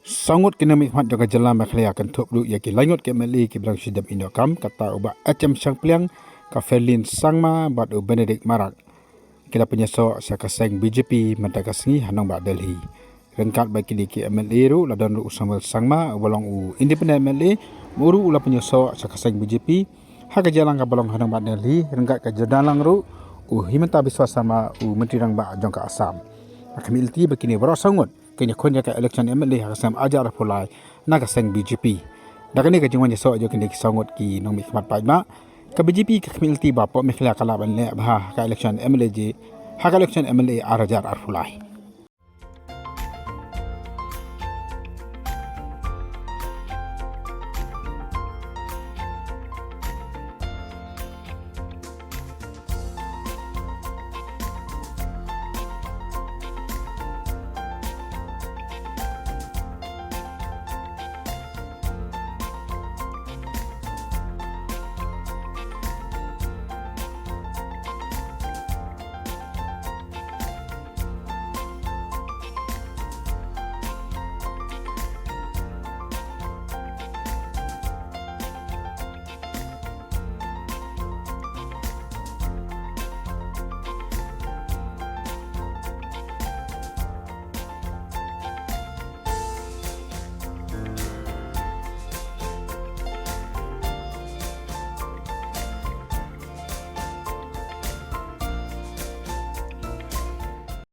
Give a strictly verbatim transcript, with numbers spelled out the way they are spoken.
Saw ngut ki nongmihkhmat jong ka jylla Meghalaya kynthup ruh ïa ki laingut ki M L A kiba dang shu dep ïehnoh kam, kata u Bah H M Shangpliang, ka Ferlin Sangma bad u Benedict Marak, ki la pynïasoh sha ka seng B J P mynta ka sngi ha nongbah Delhi. Ryngkat bad kine ki M L A ruh la don ruh u Samuel Sangma uba long u independent M L A, u ruh u la pynïasoh sha ka seng B J P ha ka jingïalang kaba long ha nongbah Delhi, ryngkat ka jingdon lang ruh u Himanta Biswa Sarma, u Myntri Rangbah jong ka Assam. Nga khmih lynti ba kine baroh saw ngut kin ïakhun ïa ka election M L A ha ka snem arhajar arphew lai na ka seng B J P. Da kane ka jingwan ïasoh jong kine ki saw ngut ki nongmihkhmat paidbah, ka B J P ka khmih lynti ba hapoh Meghalaya ka lah ban leh bha ha ka election M L A jong, ha ka election M L A arhajar arphew lai.